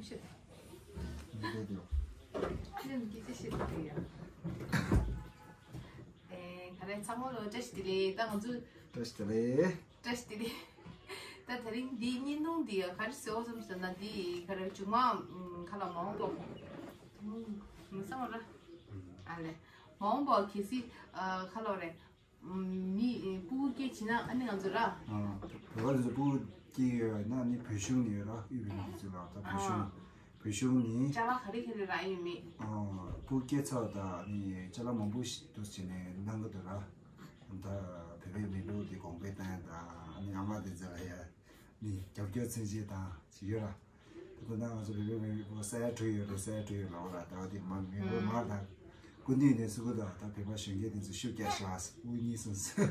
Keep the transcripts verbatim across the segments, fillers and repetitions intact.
ཤེས། མི་འདོད་དོ། ཁྱེད་ཀྱིས་ཅི་ཤེས་ཐུབ་ཀྱི་ཡོད། ཨེ། ག་རེ། ཚང་མ་ལ་བཀྲ་ཤིས་བདེ་ལེགས། ད་ང་ཚོ། བཀྲ་ཤིས་བདེ་ལེགས། བཀྲ་ཤིས་བདེ་ལེགས། ད་དེ་རིང་འདིའི་བརྙན་ཐུང་འདི་ག་རེ་ཟེར་བ་བསམ་ཟེར་ན། འདི་ག་རེ། མཇུག་མ་ཁ་ལ་མ་འོངས་པ། མི་བསམ་པ་ར། ཨ་ལས། མ་འོངས་པ་གལ་སྲིད་ཁ་ལ་རེད། མི། ཕྲུ་གུ་སྐྱེ་བྱས་ན་ཨ་ནི་ང་ཚོ་ར། ཨ། བོད་པ་ཚོ་ཕྲུ་གུ་སྐྱེ་ཡོད་ན་ནི་བོད་གཞུང་ནས་ར། དབུས་བོད་མིའི་སྒྲིག་འཛུགས་ལ། ད་བོད་གཞུང་། ཨ། བོད་གཞུང་ནས། ཅ་ལག་ག་རེ་ག་རེ་རག་ཡོད་མེད། ཨ། ཕྲུ་གུ་སྐྱེ་ཚར་བ་དང་ནི་ཅ་ལག་མང་པོ་ཞིག་འདུག་བྱས་ནས་གནང་གི་འདུག་ར། ད་བོད་པའི་མི་ལུགས་དེ་གོང་འཕེལ་གཏོང་ཡ་དང་། ཨ་ནི་ཨ་མ་དེ་ཚོ་ལ་ཡ་ནི་རྒྱབ་སྐྱོར་མཚོན་བྱེད་དང་ཅིག་ཡོད་ར། ད་ལྟ་ང་ཚོ་བོད་པའི་མི་རིགས་ས་ཡ་དྲུག་ཡོད་རེད། ས་ཡ་དྲུག་ཡོད་ལབ་ར། ད་དེ་མ་མི་རོ་མ་དང་སྐུ་མདུན་ནས་སུ་གུ་དང་ད་བོད་པ་གཞོན་སྐྱེས་དེ་ཚོ་ཤུགས་རྒྱག་ཤག་ཟེར། དབུ་བརྙེས་སོང་ཟེར།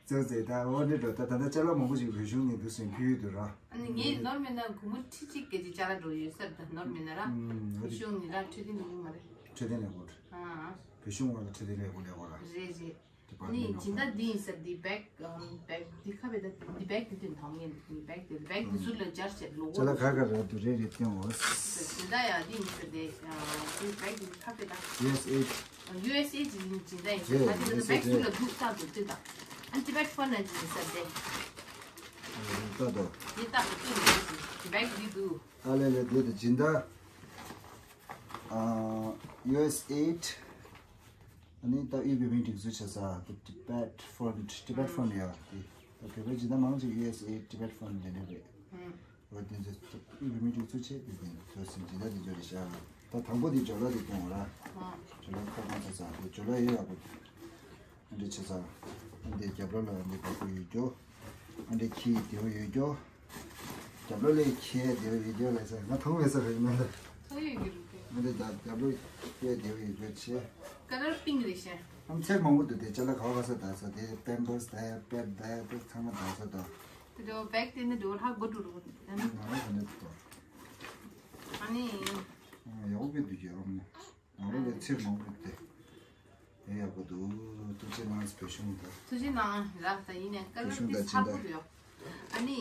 ཙོག་ཙེ་ད་འོ་འདྲ་འགྲོ། ད་ད་ལྟ་ཅ་ལག་མང་པོ་ཞིག་བོད་གཞུང་ནས་འདུག་སེ་ཕུལ་ཡོད་འདུག་ར། ཨ་ནི་ངས་ནོར་མེད་ན་སྒོར་མོ་ཁྲི་གཅིག་སྐད་ཅིག་ཅ་ལག་འགྲོ་ཡོད་ས་རེད། ད་ནོར་མེད་ན་ར། ཨུམ། བོད་གཞུང་ནས་ར་འཕྲོད་བསྟེན་ལས་ཁུངས་མ་རེད། འཕྲོད་བསྟེན་ལས་ཁུངས། ཨ། བོད་གཞུང་བ་ལ་འཕྲོད་བསྟེན་ལས་ཁུངས་ལས་ཁུངས་ར། རེད་རེད། ཨ་ནི་སྦྱིན་བདག་འདི་ཡིན་ཟེར། འདི་བེག་ཨམ། བེག་འདི་ཁ་བེ་ད། འདི་བེག་འདི་དེ་དང་ངས་འདི་བེག་འདི་བེག་འདི་ཟུར་ལ་སྦྱར་བྱས་ལོ་ཅ་ལག་ག་ག་ར་འདུག་རེ་རེ་སྟོན་འོ། སྦྱིན་བདག་ཡ་འདི་ཡིན་ཟེར། འདི་ཨ། འདི་བེག་འདི་ཁ་བེ་ད། ཡུ་ཨེས་ཨེ། ཡུ་ཨེས་ཨེ་གི་སྦྱིན་བདག་ཡིན་ཟེར། རེད། ད་དེ་ཡུ་ཨེས་ཨེ་བེག་ཟུར་ལ་འདུག་ལྟ་འདུག་ལྟོས་དང་། ཨ། ཊི་བེཊ་ཕོན་ན་འདི་ཡིན་ཟེར་ཏེ། ལྟ་འདུག་འདི་ལྟ་འདུག་ལྟོས་འདུག་འདི་བེག་འདི་འདུག་ཨ་ལས་ལས། འདི་དེ་སྦྱིན་བདག་ཨ། ཡུ་ཨེས་ཨེ། ཨ་ནི་ད་དབུས་བོད་མིའི་སྒྲིག་འཛུགས་བྱས་ཙང་དེ་Tibet Fund། Tibet Fund ཡ་དེ། ད་བོད་པའི་སྦྱིན་བདག་མང་ཆེ་ཡུ་ཨེས་ཨེ་Tibet Fund དེ་འདྲ་རེད། ཨ། འོ་དེ་ཚོ་དབུས་བོད་མིའི་སྒྲིག་འཛུགས་བྱས་དེ་དེ་ཚོ་སྦྱིན་བདག་དེ་ཚོ་རེད་ཤག་ད་དང་པོ་དེ་ཇོ་ལ་དེ་སྟོན་འོ་ར། ཨ། ཇོ་ལ་ཁ་གང་ཚ་ཚ་དེ་ཇོ་ལ་ཡོད་ཡག་པོ། ཨ་འདྲ་བྱས་ཙང་། ཨ་འདི་རྒྱབ་ལོགས་ལ་ཨ་འདི་བ་སྤུ་ཡོད་རྒྱུ། ཨ་འདི་ཁྱི་དེའུ་ཡོད་རྒྱུ། རྒྱབ་ལོགས་ལ་ཁྱི་དེའུ་ཡོད་རྒྱུ་ལ་ཟེར། ང་མཐོང་མེད་ས་རེད་མ་གཏོགས། མཐོང་ཡོད་ཀྱི་རེད། ཨ་འདི་རྒྱབ་རྒྱབ་ལོགས་ཁྱི་དེའུ་ཡོད་རྒྱུ་བྱས། ཀ་ལར་པིང་རེད་ཤག་ཨ་ཚེར་མང་པོ་འདུག་དེ་ཅ་ལག་ག་བ་ག་ས་དག་ས་དེ་པེམ་པར་སི་དེ་པེ་ཌི་དེ་དེ་ཚང་མ་དག་ས་དང་། དེ་འདྲ་བེག་དེ་ནི་འགྲོ་ཧ་གོ་འགྲོ་རུ། ང་ལ་ག་འདྲ་འདུག་ཨ་ནི། ཡག་པོ་དཔེ་འདུག་ཀྱི་རོགས་ནི། ང་རང་ལ་ཚེར་མང་པོ་སྟེ། དེ་ཡག་པོ་འདུག་ཐུགས་རྗེ་གནང་། བོད་གཞུང་དང་། ཐུགས་རྗེ་གནང་ར། ད་ཡིན་ནའི་ཀ་ལར་བོད་གཞུང་དེ་དང་ཚ་སྦྱིན་པོ་རེད། ཨ་ནི་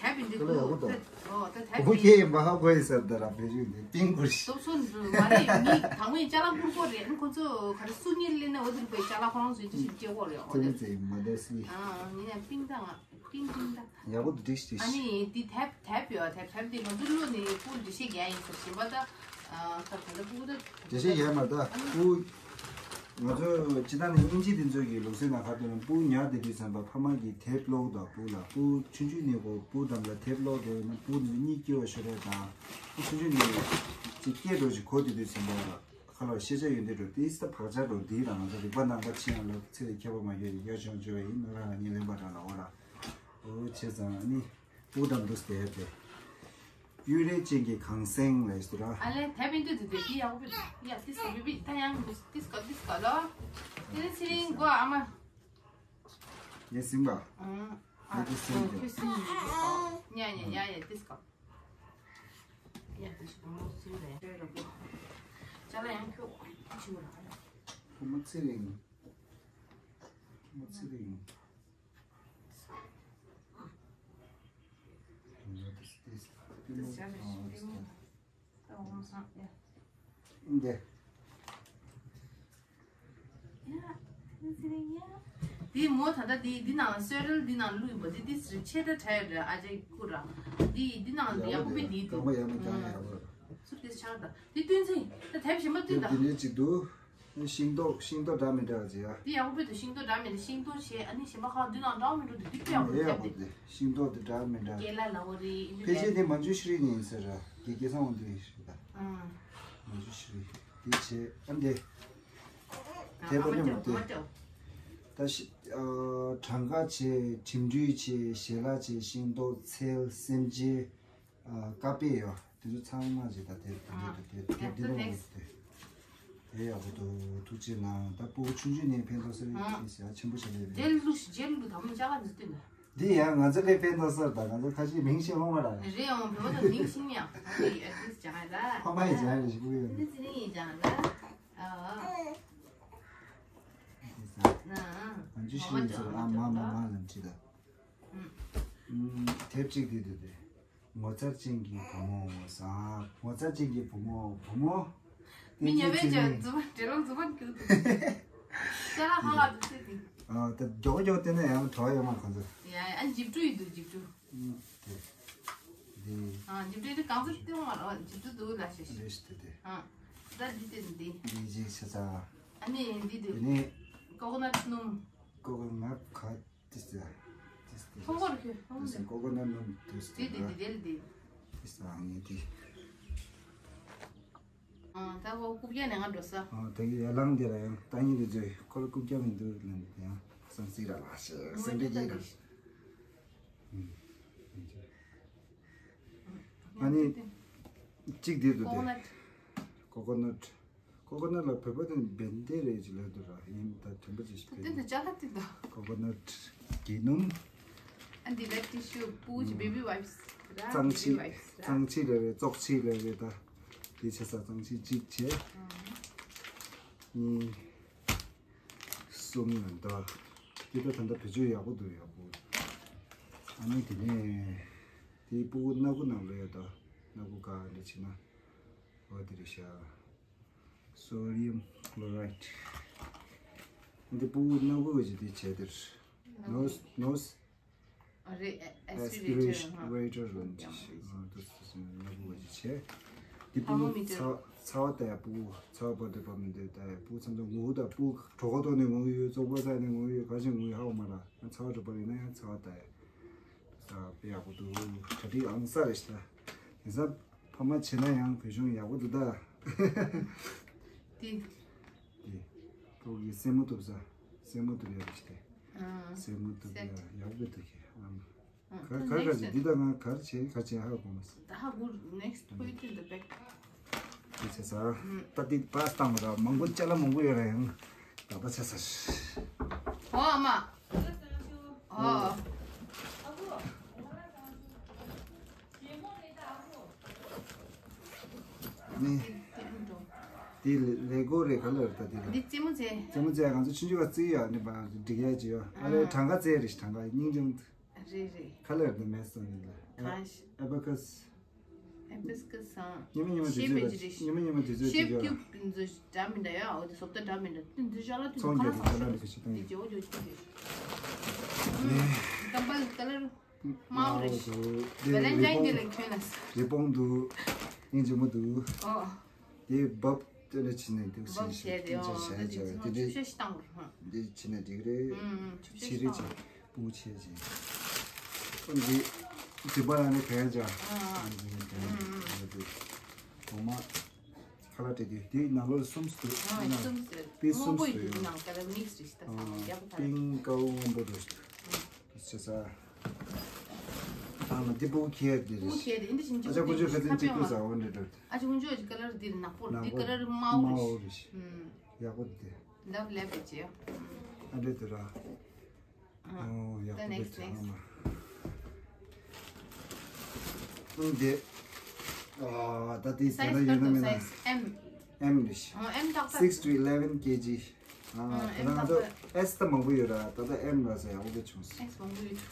དེབ་འདི་ཀ་ལར་ཡག་པོ་འདུག་འདུག་ཨོ་ད་དེབ་བུ་འདི་ཁྱེད་ཡིན་པ་ཧ་གོ་ཡིན་ས་རེད། ད་ར་བོད་གཞུང་དེ་པིང་གུར་ཞིག་སྟོབས་ཚོ་འདུག་མ་རེད། མི་དང་པོའི་ཅ་ལག་བསྐུར་དགོས་རེད། ཨ་ནི་ཁོ་ཚོ་ག་རེ་སུ་ཉིད་ལེན་ན་འོ་དེ་རུ་པའི་ཅ་ལག་ཁོ་རང་ཚོའི་ཅི་ཞིག་སྐྱེ་དགོས་རེད། ཨོ་ཐུགས་རྗེ་ཆེ། མ་དར་སི། ཨ་ཡིན་ནའི་པིང་ད་ང་། ཏིང་ཏིང་ད། ཡག་པོ་འདུག་འགྲིག་འགྲིག་ཨ་ནི་འདི་དེབ་དེབ་ཡོད། དེབ་དེབ་འདི་ང་ཚོ་བླུགས་ནས་ཕྲུ་གུ་འགྲེལ་བཤད་རྒྱག་ཡིན་ཟེར། གཞན་པ་ད། ཨ་ད་ད་ལྟ་ཕྲུ་གུ་ད། འགྲེལ་བཤད་རྒྱག་མ་ད་ཕྲུ་གུ། ང་ཚོ་སྤྱིར་བཏང་ནས་དབྱིན་ཇི་དེ་ཚོ་གི་ལུགས་སྲོལ་ནང་ག་དུས་ན་ཕྲུ་གུ་ཉལ་བསྡད་དུས་ཙམ་པ་ཕ་མ་གིས་དེབ་ཀློག་དང་ཕྲུ་གུ་ལ། ཕྲུ་གུ་ཆུང་ཆུང་ནས་གོ་ཕྲུ་གུ་དམ་ལ་དེབ་ཀློག་དེ་ན་ཕྲུ་གུ་དེ་ཚོ་གཉིད་སྐྱིད་པ་ཤོར་ཡ་དང་། ཕྲུ་གུ་ཆུང་ཆུང་ནས་ཅིག་སྐད་འགྲོ་ཞིག་གོ་བསྡད་དུས་ཙམ་པ། ཁ་ལོ་ཤེས་བྱ་ཡོན་ཏན་འགྲོ་ཏིས་ད་བག་ཆགས་འགྲོ་འདི་དང་ང་ཚོ་རིག་པ་ནང་པ་ཕྱི་ཡང་ལོ་ཚེ་རིང་ཁྱད་པར་མ་ཡོད་ཡོད་ཆུང་ཆུང་ཡིན་ནོ་ར་ང་གཉིས་ལེན་པ་འདྲ་ལ་འོ་ར། འོ་བྱས་ཙང་ནི་པུ་དམ་དུ་སྟེ་ཧེ་པེ་གཡུ་རལ་ཅན་གྱི་གངས་སེང་ལས་སུ་ར། ཨ་ལེ་དེ་བིན་དུ་དུ་དེ་དེ་ཡག་པོ་ཡ་ཏིས་ཀ་བི་བི་ད་ཡང་ཏིས་ཀ་ཏིས་ཀ་ལོ། དེ་ནི་ཚེ་རིང་གོ་ཨ་མ། ངས་ཟིན་པ། ཨང་། ངས་ཏིས་ཟིན་པ། ཁྱོད་ཟིན་ཡིན་པ། ཉ་ཉ་ཡ་ཡ་ཏིས་ཀ། ཡ་ཏིས་ཀ་མོ་ཟིན་པ། ཅ་ལག་ཡང་ཁྱོད་ཁྱི་ཆུང་ར། ཁོ་མོ་ཚེ་རིང་། ཁོ་མོ་ཚེ་རིང་། འདི། དེ་མོ་ད་ལྟ་དེ་འདི་ནང་ལ་གསོལ་རས་འདི་ནང་བླུགས་ཡིན་པ། དེ་དེ་ཟེར་ཆེ་ད་དྲ་ཡོད་རེད། ཨ་ཅེ་ཀུ་ར། དེ་འདི་ནང་ལ་ཡག་པོ་དེ་དེ་དེ་ཡག་པོ་ཡག་པོ་ཀྱང་ཡག་པོ། ཚུར་དེ་ཆགས་ད་དེ་སྟོན་ཚེ་ད་དེབ་གཞན་པ་སྟོན་ད། དེ་འདི་ནས་ཅིག་འདུག་ཤིང་ཏོག་ཤིང་ཏོག་འདྲ་མི་འདྲ་བ་ཅིག་ཡ། དེ་ཡག་པོ་དཔེ་འདུག་ཤིང་ཏོག་འདྲ་མི་འདྲ། ཤིང་ཏོག་བྱས། ཨ་ནི་གཞན་པ་ཁག་འདི་ནང་འདྲ་མི་འདྲ་འདུག་དེ་དཔེ་ཡག་པོ་འདུག་དེབ་དེ། ཤིང་ཏོག་དེ་འདྲ་མི་འདྲ། ཀེ་ལ་ལ་འོ་རེད། ཨིན་ཕལ་ཆེར་དེ་མན་ཇུ་ཤི་རི་ནས་ཡིན་ས་ར། དགེ་རྒན་སང་འོང་དུས་ཤི་རི་ད། ཨང་། མན་ཇུ་ཤི་རི། དེ་བྱས་ཨ་འདི། དེ་པ་ཉོ་མ་དེ། ད་ཤི་ཨ་གྲངས་ཀ་བྱས། འགྲིམ་འགྲུལ་བྱས། ཞལ་ལག་བྱས། ཤིང་ཏོག་ཚལ། སེམས་ཅན། ཨ་ཀ་པེ་ཡོ། དེ་ཚོ་ཚང་མ་ཞིག་ད་དེ་དེ་དེ་དེ་དེ་དེ་ཡག་པོ་འདུག་ཐུགས་རྗེ་གནང་། ད་སྤུ་གུ་ཆུང་ཆུང་ནས་ཕན་ཐོགས་ས་རེད། ཨ་ཡ་ཆེན་པོ་ཞིག་རེད། རྗེས་ལུས་རྗེས་ལུས་དམ་ཅ་ལག་འཛུགས་དུས་ན། འདི་ཡང་ང་ཚོ་ལས་ཕན་ཐོགས་ས་རེད། ད་ང་ཚོ་ཁ་ཤས་མིང་ཤེས་ལོང་བ་ར། རེད་ཡང་བོད་པ་དང་མིང་ཤེས་ཡང་ཨ་ཏིས་ཅང་ར། ཕ་མ་ཡི་ཅང་རེད་ཞིག་པུ་ཡོད། ཨ་ཏིས་ནི་ཡི་ཅང་ར། ཨ་ཨ། ཨ་ཅུ་ཤི་ཡི་ཚོ་ཨ་མ་མ་མ་ལ་འཁྲིད་ད། ཨུམ། དེབ་ཅིག་དེ་དེ་དེ། ངོ་མཚར་ཅན་གྱི་བུ་མོ་བཟང་། ངོ་མཚར་ཅན་གྱི་བུ་མོ། བུ་མོ། མི་ཉེ་བའི་ཅན་འཛུམ་པ་འདྲེ་ལོང་འཛུམ་པ་འཁྱུག་འདུག་ཤ་ལ་ཧ་ལ་འདུག་ཚེ་འདི། ཨ་ད་མགྱོགས་མགྱོགས་བལྟས་ན་ཡང་བྲོ་ཡོད་མ་ཁོང་ཚོ། ཡ་ཡ་ཨ་འཇིབ་ཀྲུ་ཡི་འདུག་འཇིབ་ཀྲུ། ཨུམ་དེ། འདི། ཨ་འཇིབ་ཀྲུ་དེ་གང་ཚོད་སྟོན་མ་རོ། འཇིབ་ཀྲུ་འདུག་ལ་ཤ་ཤ། རེད་ཤི་དེ་དེ། ཨ་ད་འདི་དེ་འདི། འདི་ཅིག་ཤ་ཚ། ཨ་ནི་འདི་འདུག་དེ་ནི། ཀོ་ཀོ་ནཊ་སྣུམ། ཀོ་ཀོ་ནཊ་ཁ། This is this is ཁོང་ཁོར་ཁྱོད་ཁོང་this is ཁྱོད་coconut milk this དེ་དེ་དེ་དེ་དེ། This is ཨ་ནི་དེ། ཨ་ད་ཁོ་རྐུབ་བཀྱག་ནས་ང་འགྲོ་ས། ཨ་དེ་གི་ཡ་ལང་དེ་ལ་ཡང་ལྟ་ཉིན་དེ་ཚོས་ཁོ་ལ་རྐུབ་བཀྱག་མི་འདུག་ལབ་ནས་ཡང་བསམ་སྲིད་ར་ལ་ཞེས་སེམས་པའི་སྐྱིད་ར། ཨ་ནི་གཅིག་དེ་དུ་དེ་coconut coconut ཀོ་ཀོ་ནཊ་ལ་བོད་པ་དེ་བན་དེ་རེད་ཅེས་ལབ་འདུག་ར། ཡིན་ད་དོན་པ་ཅིག་ཤིག་དེ་དེ་ཅ་ལག་དེ་འདུག་ཀོ་ཀོ་ནཊ་གི་སྣུམ། ཨ་འདི་ལ་ཊི་ཤུ་སྤུ་གུ་གི་baby wipes ར། གཙང་ཆི། baby wipes ར། གཙང་ཆི་ལབ་རེད། བཙོག་ཆི་ལབ་རེད་ད། དེ་བྱས་ཙང་གཙང་ཆི་གཅིག་བྱས། གཉིས། གསུམ་ཡོད་འདུག་དེ་ད་ད་ལྟ་བེད་སྤྱོད་ཡག་པོ་འདུག་ཡག་པོ། ཨ་ནི་དེ་ནས་དེའི་སྤུ་གུ་སྣ་ཁུག་ནང་ལ་ཡོད་ད། སྣ་ཁུག་ག་འདྲ་བྱས་ན། འོ་དེ་རེད་ཤག sodium chloride འདི་སྤུ་གུ་སྣ་ཁུག་གི་དེ་བྱས་དེར། nose nose རེད། aspirator aspirator རོ་འདི་སྣ་ཁུག་གི་བྱས། འདི་སྤུ་གུ་ཚ་ཚ་བ་ལྟ་ཡ། སྤུ་གུ་ཚ་བ་ལྟ་ཡ་སྤུ་གུ་ཚ་བ་བབ་དེ་བབ་མི་འདོད་ལྟ་ཡ། སྤུ་གུ་ཚ་ཚ་ངུ་ད་སྤུ་གུ་གྲོད་ཁོག་ཐོག་ནས་ངུ་ཡོད། བཙོག་པ་ཚ་ནས་ངུ་ཡོད། ག་ཞིག་ངུ་ཡོད་ཧ་གོ་མ་ར། ཚ་བ་གྲུབ་པ་ཡིན་ན་ཡང་ཚ་བ་ལྟ་ཡ། ས་དཔེ་ཡག་པོ་འདུག་གྲ་སྒྲིག་ཨང་གསར་རེད་ཤག་དེང་སང་ཕ་མ་བྱེད་ན་ཡང་བོད་གཞུང་ཡག་པོ་འདུག་ད། དེ། དེ། ཕྲུ་གུ་གི་སེན་མོ་གཏུབ་ས། སེན་མོ་གཏུབ་ཡ་རེད་ཤག་དེ། ཨང་། སེན་མོ་གཏུབ་ཡ་ཡག་པོ་འདུག་གི་ཨང་། ཨང་། ག་ག་ག་ཅིག་འདི་ད་ང་གར་བྱེད་ག་བྱེད་ཧ་གོ་མ་སོང་། ད་ཧ་གོ next put it in the back དེ་བྱས་ས། ད་དེ་པཱས་བཏང་བ་ད་མང་པོ་ཅ་ལག་མང་པོ་ཡོད་ར་ཡང་། ད་ད་བྱས་ས། ཨོ་ཨ་མ། ཨོ། ནི། དེ་ལེ་གོ་རེད་ག་ལ་རེད་ད་དེ་ལ། འདི་རྩེད་མོ་རྩེ། རྩེད་མོ་རྩེ་ཡ་ང་ཚོ་ཆུང་ཆུང་ག་རྩེ་ཡ་ནི་པ་འགྲིག་ཡ་ཅི་ཡོད། ཨ་ལེ་གྲངས་ཀ་རྩེ་རེད་གྲངས་ཀ་སྙིང་རྗེ་མོ། རེད་རེད། ག་ལ་རེད་མེད་སོང་ནི་ལ། གང་ཤི། abacus། hibiscus སང་། ཉི་མ་ཉི་མ་དུས་ཤེས་མེད་ཅི་ཚོད་རེད། ཉི་མ་ཉི་མ་དུས་ཚོད་ཤེབ་ཅིག་ཡོད། ཀྱུབ་འདི་ཚོ་འདྲ་མི་འདྲ་ཡོད། འོ་དེ་བཟོ་ལྟ་འདྲ་མི་འདྲ། དེ་འདི་ཤ་ལ་དུས་ཚོད་ཚོང་ཁ་རྒྱག་ལ་དུས་ཤ་ལ་སོང་། དུས་ཤ་ལ་དུས་ཤ་དུས་ཤ་དུས་ཤ། འདི་ཇོ་ཇོ་ཅི་རེད། ཀམ་པལ་ཀ་ལར་དམར་པོ་རེད། དེ་ཝེ་ལན་ཊའིན་ཌེ་ལ་གྱོན་ལ། རི་བོང་འདུག་སྙིང་རྗེ་མོ་འདུག་ཨོ། དེ་བབ་དེ་ལ་ཕྱིན་ནས་འདུག་བབ་ཞེས་བྱས་ཏེ་ཨོ་ཞེས་ད་དེ་བྱས་ཚོ་ཏེ་ཆུ་ཤ་ཞིག་བཏང་བར་ཧང་། འདི་ཕྱིན་ནས་འགྲིག་རེད། ཨུམ་ཆུ་ཤ་ཕྱི་རིགས་ཞིག་བཏང་བར། སྤུ་ཆེ་ཆེ། འདི་འདི་པ་ལ་ནི་ག་ཡ་ཅག་ཨ་ཨ། འདི་ནི་ག་ཡ་ཨུམ་ཨུམ། འདི་འདི་གོང་མ་ཁ་ལག་སྤྲད་དུས་འདི་ནང་ལོགས་ལ་གསུམ་ཟེར། ཨ་གསུམ་ཟེར། པི་སྨུག་པོ་གསུམ་ཡོད་ཟེར། དེ་ནང་ཀ་ལ་མིག་སི་རེད་ཤག་ད་ཚང་མ་ཨ་ཡག་པོ་ཐལ། པིང་ཀའོ་སྔོན་པོ་འདུག་ཤག་ཤ་ཚ། ཨ་མ་འདི་སྤུ་གུ་ཁྱེར་འདི་རེད། སྤུ་གུ་ཁྱེར་འདི་འདི་བཞིན་ཨ་ཅག་ཀུ་ཅོ་ཁ་ཚན་གཅིག་ཏུ་ཟ་འོ་འདྲ་འདྲ། ཨ་ཅག་ཀུ་ཅོ་ཀ་ལར་འདི་ནག་པོ་འདི་ཀ་ལར་དམར་པོ་རེད། དམར་པོ་རེད། ཡག་པོ་འདི། ལབ་ལབ་བྱས། ཨ་འདྲ་འདི་ར། ཨོ་ཡག་པོ་འདི་ཚང་མ། ཨུམ་འདི། ཨ་ད་འདི་ད་ལྟ་ཡོད་ན་མེད་ན། M། M རེད། ཨ་M ཏག་ཏག six to eleven kg། ཨ་ད་ལྟ་ང་ཚོ་S ད་མང་པོ་ཡོད་ར། ད་ལྟ་M ར་ཟེར་ཡག་པོ་འདི་བྱུང་སོང་། S མང་པོ་ཡོད།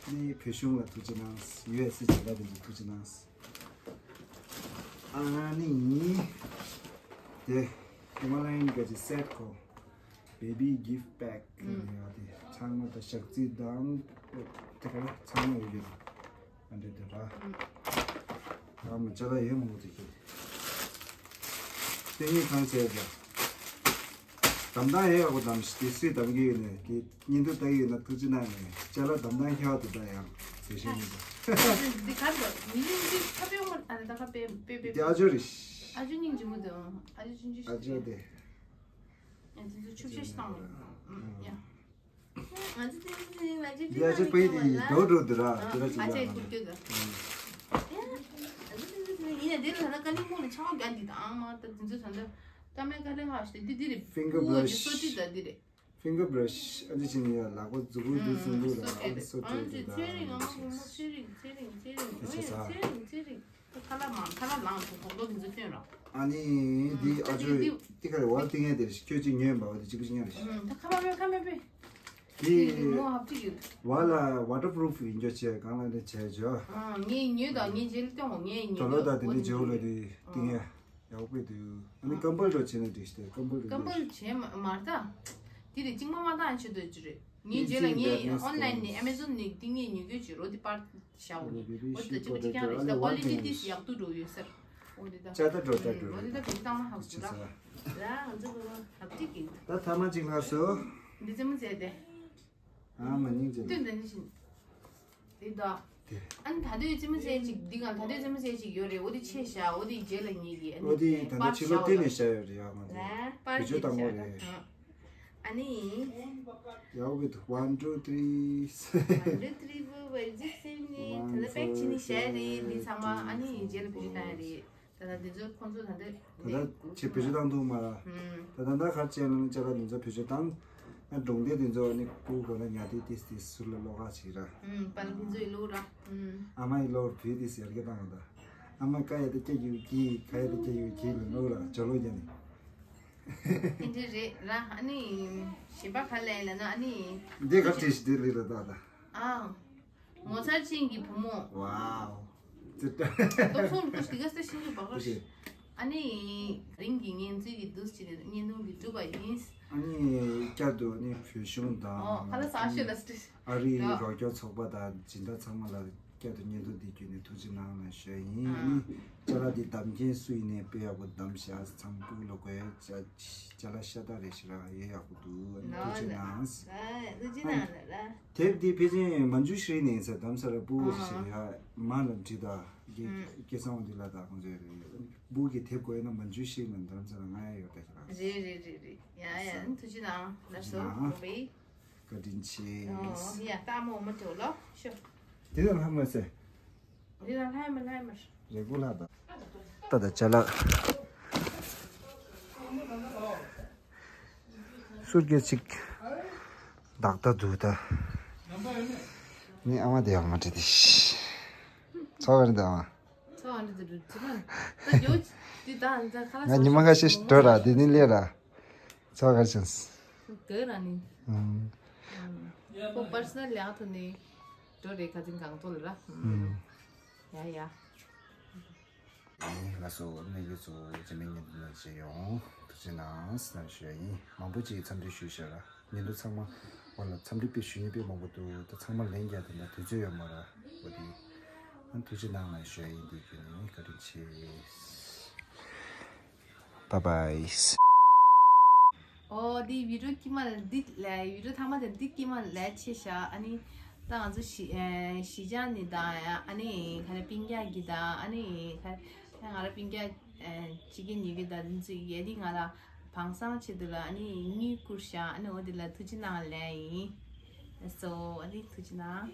ནི་བོད་གཞུང་ལ་ཐུགས་རྗེ་གནང་། ཡུ་ཨེས་སི་བྱེད་པ་དེ་ཚོ་ཐུགས་རྗེ་གནང་། ཨ་ནི། དེ། ཧི་མ་ལ་ཡན་གྱི་སེ་ཊི་ཁོ། baby gift pack ཨུམ། ཡ་དེ་ཚང་མ་ད་ཞག་རྩི་དང་། དེ་ག་ཚང་མ་ཡོད་རེད། ཨ་འདྲ་དེ་ར། ཨུམ། ཨ་མ་ཅ་ལག་ཡོད་མང་པོ་དེ་ཁྱེད། དེ་ངས་གང་བྱས་ཀྱང་། གདམ་ཐང་ཡོད་ཡག་པོ་གདམ་ཞིག་དེ་སུས་གདམ་གི་ཡོད་ནས་དེ། སྙིང་དུ་ལྟ་ཡི་ཡོད་ན་ཐུགས་རྗེ་གནང་ནས་ཅ་ལག་གདམ་ཐང་ཁྱེད་དེ་ད་ཡང་བཟོད་བཤད་མི་འདུག་འདི་གར་འགྲོ། མི་ལིང་འདི་ཁ་པེ་ཡོང་མ་ཨ་ད་ཁ་པེ་པེ་པེ། འདི་ཨ་ཇོ་རེད། ཨ་ཇོ་སྙིང་རྗེ་མོ་འདུག་ཨ་ཇོ་ཆུང་ཆུང་ཞིག་ཨ་ཇོ་དེ། ཨ་ཇོ་ཆུ་ཆུ་ཞིག་བཏང་བ། ཡ། ང་ཚོ་དེ་ཚོ་ནི་ང་ཚོ་འདི་ཨ་ཇོ་པའི་དེ་འགྲོ་འགྲོ་འདུག་ར་དེ་ར་ཅིག་ཨ་ཅེ་ཡང་ཁུར་སྐྱོད་དང་། ཡ། ང་ཚོ་དེ་ཚོ་ནི་ཡིན་ན་འདི་ལ་ད་ཀ་ལིང་ཀོང་ལ་ཆང་བ་རྒྱག་འདི་དང་ཨང་མ་ད་དེ་ཚོ་ད་ད་ཀ་མེ་ཀ་ལེ་ཧ་ཞིག་འདི་འདི་རེད། finger brush སོ་ཏི་ད་འདི་རེད། finger brush ཨ་ནི་ཅི་ནི་ཡ་ལག་པ་མཛུ་གུ་འདི་ཚོ་འདུག་ལ་ཨ་ནི་སོ་ཏི་ཨ་ནི་ཚེ་རིང་ཨ་མ་གོང་མ་ཚེ་རིང་ཚེ་རིང་ཚེ་རིང་ཚེ་རིང་ཚེ་རིང་ཚེ་རིང་ཁ་ལག་མང་ཁ་ལག་ལངས་སོང་གོང་ལོ་འདི་ཚོ་སྟོན་ར། ཨ་ནི་འདི་ཨ་ཅོ་འདི་ཁ་རེ་བ་ཏི་ངན་དེ་རེད། ཁྱོད་ཅིག་ཉོས་འབའ་བ་དེ་གཅིག་པུ་ཅིག་ཉོས་རེད། ད་ཁ་ལག་མེད་ཁ་མེད་པས། དེ་མོ་ཧབ་ཏི་ཡོད། བ་ལ་ཝ་ཊར་པུ་རུ་ཧྥི་ཡིན་རྒྱུ་བྱས་གང་ལ་ནས་བྱས་བྱོས། ཨ་ངས་ཉོས་དང་ངས་རྗེས་ལ་སྟོན་གོ། ངས་ཉོས་དོ་ལོ་དང་དེ་འདྲའི་བྱེའུ་ལོ་དེ་ཏིང་ཡ་ཡག་པོ་འདུག་ཨ་ནི་ཀམ་པལ་རོ་བྱས་ན་འགྲིག་སྟེ་ཀམ་པལ་རོ་ཀམ་པལ་བྱས་མ་མ་རེད་ད། དེ་རེད་གཅིག་མ་མ་བཏང་ཆེད་དུ་ཅི་རེད། ངས་རྗེས་ལ་ངས་ཨོན་ལན་ནས་ཨ་མེ་ཛོན་ནས་ཏིང་ངས་ཉོས་རྒྱུ་བྱེད་རོ་དེ་པར་བཞག་གོ་ནས་འོ་དེ་ཅི་མ་གཅིག་རྐྱང་རེད་ད། ཀོ་ལི་ཊི་དེ་ཡག་ཏུ་འགྲོ་ཡོད་སར། འོ་དེ་ད་ཅ་ད་འགྲོ་ད་འགྲོ་འོ་དེ་ད་བེད་སྤྱོད་བཏང་ན་ཧ་གོ་ར། ར་ང་ཚོ་གོ་ཧབ་ཏི་གི་ད་ཐ་མ་གཅིག་ལྷག་སོ། འདི་རྩེད་མོ་རྩེ་དེ། ཨ་མ་ནིང་ཅན། སྟོན་དང་ནི་བཞིན། དེ་ད། དེ། ཨ་ནི་ད་དུས་རྩེད་མོ་རྩེ་ཅིག་འདི་གང་ད་དུས་རྩེད་མོ་རྩེ་ཅིག་ཡོད་རེད། འོ་དེ་ཆེ་ཤ་འོ་དེ་རྗེས་ལ་ཉེ་གི་ཨ་ནི། འོ་དེ་ད་ནི་ཕྱི་ལོ་བལྟས་ནས་བྱ་ཡོད་རེད་ཡ་ང་ཚོ། བེད་སྤྱོད་བཏང་དགོས་རེད། ཨ་ནི། ཡག་པོ་འདུག one two three one two three four five six seven eight ད་ལྟ་པེག་ཕྱི་ནས་བྱས་རེད། འདི་ཚང་མ་ཨ་ནི་རྗེས་ལ་བེད་སྤྱོད་བཏང་ཡ་རེད། ད་ལྟ་འདི་ཚོ་ཁོང་ཚོ་ད་ལྟ་ད་ལྟ་ཆེ་བེད་སྤྱོད་བཏང་འདུག་མ་ར། ད་ལྟ་ད་གར་ཅན་ལ་ཅ་ལག་འདི་ཚོ་བེད་སྤྱོད་བཏང་། ཨ་སྒྲུང་དེབ་འདི་ཚོ་ནི་ཀུ་གོ་ན་ཉ་དེ་ཏིས་ཏིས་ཟུར་ལ་ལོག་ག་ཅིག་ར། པ་ལ་ཕན་ཚོ་ཡི་ལོ་ར། ཨ་མ་ཡི་ལོར་བུས་ཏིས་ཡར་གེ་བཏང་བ་ད། ཨ་མ་ཀ་ཡ་དེ་སྐྱ་ཡུ་གི་ཀ་ཡ་དེ་སྐྱ་ཡུ་གི་ལ་ལོ་ར་ཇོ་ལོ་རྒྱ་ནི། ཨིན་དེ་རེད་ར། ཨ་ནི་གཞན་པ་ག་ལས་ལ་ན་ཨ་ནི། འདི་གར་བྲིས་ཤི་དེ་ལི་ར་ད་ད། ཨ། ངོ་མཚར་ཅན་གྱི་བུ་མོ། ཝའོ། ཙི་ཏྲ། སྟོབས་སོང་ལུགས་ཀྱི་ག་ས་ཤིང་ལུགས་བག་རོ། ཨ་ནི། རིང་གི་ངན་ཚུལ་གྱི་འདུས་བྱས་ནས་བརྙན་ཐུང་འདི་གྲུབ་པ་ཡིན། ཨ་ནི་བསྐྱར་དུ་ནི་བོད་གཞུང་དང་། ཨོ་ཁ་ལ་ས་ཤོད་ལ་སི་ཏྲི། ཨ་རིའི་རོགས་སྐྱོར་ཚོགས་པ་དང་སྦྱིན་བདག་ཚང་མ་ལ་བསྐྱར་དུ་བརྙན་ཐུང་འདི་བརྒྱུད་ནས་ཐུགས་རྗེ་གནང་ལ་ཞུ་ཡ་ཡིན། ཨ་ནི་ཅ་ལག་འདི་བདམས་མཁན་སུ་ཡིན་ནའི་དཔེ་ཡག་པོ་བདམས་ཤག་ཚང་ཕུག་ལ་དགོས་ཅ་ཅ་ལག་ཤ་སྟག་རེད་ཤི་ར་ཡོད། ཡག་པོ་འདུག་ཨ་ནི་ཐུགས་རྗེ་གནང་། ཨ་ཐུགས་རྗེ་གནང་ལ་ར། དེབ་འདི་ཕལ་ཆེར་མན་ཇུ་ཤྲི་ནས་ཟེར་དམ་ས་ར་སྤུ་བོ་ཞིག་ཡ་མ་ལ་འདྲི་ད་སྐལ་བཟང་བ་འདི་ལ་ད་ཁོང་ཚོས་རེད། སྤུ་གི་དེབ་དགོས་ན་མན་ཇུ་ཤྲི་ནས་དམ་ས་ར་ང་ཡ་ཡོད་ད་ཤི་ར། རེད་རེད་རེད་རེད། ཡ་ཡ་ཐུགས་རྗེ་གནང་ལ་སོ་ནང་བེ། བཀའ་དྲིན་ཆེ། ཡ་ལྟ་མོ་མ་ཐོ་ལོ་ཤོ། དེ་ལ་ལྷ་མ་ཟེར། འདི་ལ་ལྷ་མ་ལྷ་མ། རེ་གུ་ལ་ད། ད་ད་ཅ་ལག་སུར་གེ་ཅིག་བདག་ད་འདུག་ད། ནི་ཨ་མ་དེ་ཡང་མ་བྲིས་ཏེ་ཤི། ཚོགས་རེད་ཨ་མ། ཚོགས་རེད་འདུག་ཅི་མ། ད་ཡོད་འདི་ད་ད་ཁ་ལ་ང་ཉི་མ་ཁ་ཤས་འགྲོ་ར་འདི་ནི་ལས་ར། ཚོགས་གར་ཅན། ག་ར་ནི། ཨང་། ཁོ་པར་སོ་ནལ་ཡག་ཐོག་ནས་འགྲོ་རེད་ཁ་ཚིག་གང་ཐོག་ལ་ར། ཨང་། ཡ་ཡ། ལ་སོ་ནས་ཡོད་ཚོ་ཡོད་ཚོ་མི་ཉིད་ལ་བྱེད་ཡོང་ཐུགས་རྗེ་གནང་ཟེར་ཞུ་ཡ་ཡིན། མང་པོ་ཅིག་འཚམས་འདྲི་ཞུས་ཤག་ར། ཉིན་དུ་ཚང་མ་འོ་ལ་འཚམས་འདྲི་དཔེ་ཞུ་མཁན་དཔེ་མང་པོ་འདུག་ད་ཚང་མ་ལན་རྒྱག་དེ་འདྲ་དུས་ཚོད་ཡོད་མ་ར། འོ་དེ་ཨ་ཐུགས་རྗེ་གནང་ལ་ཞུ་ཡ་ཡིན། དེ་ཁྱོད་ནི་བཀའ་དྲིན་ཆེ། Bye bye. ཨོ་འདི་བི་ཌི་ཡོ་དཀྱིལ་མ་ལ་འདི་ལ་བི་ཌི་ཡོ་ཐ་མ་དེ་འདི་དཀྱིལ་མ་ལ་ཆེ་ཤག་ཨ་ནི་ད་ང་ཚོ་ཞི་ཨེ་ཞི་ཅང་ནི་དང་ཨ་ནི་ག་རེ་སྤུན་ཀྱག་གི་དང་ཨ་ནི་ག་རེ་ང་ར་སྤུན་ཀྱག་ཨེ་གཅིག་གི་ཉིས་གི་དང་འདི་ཚོ་ཡི་ཨ་ནི་ང་ལ་བང་སང་ཆེད་དུ་ལ་ཨ་ནི་དངུལ་བསྐུར་ཤག་ཨ་ནི་འོ་འདི་ལ་ཐུགས་རྗེ་གནང་ལན་ཡིན། སོ་ཨ་ནི་ཐུགས་རྗེ་གནང་།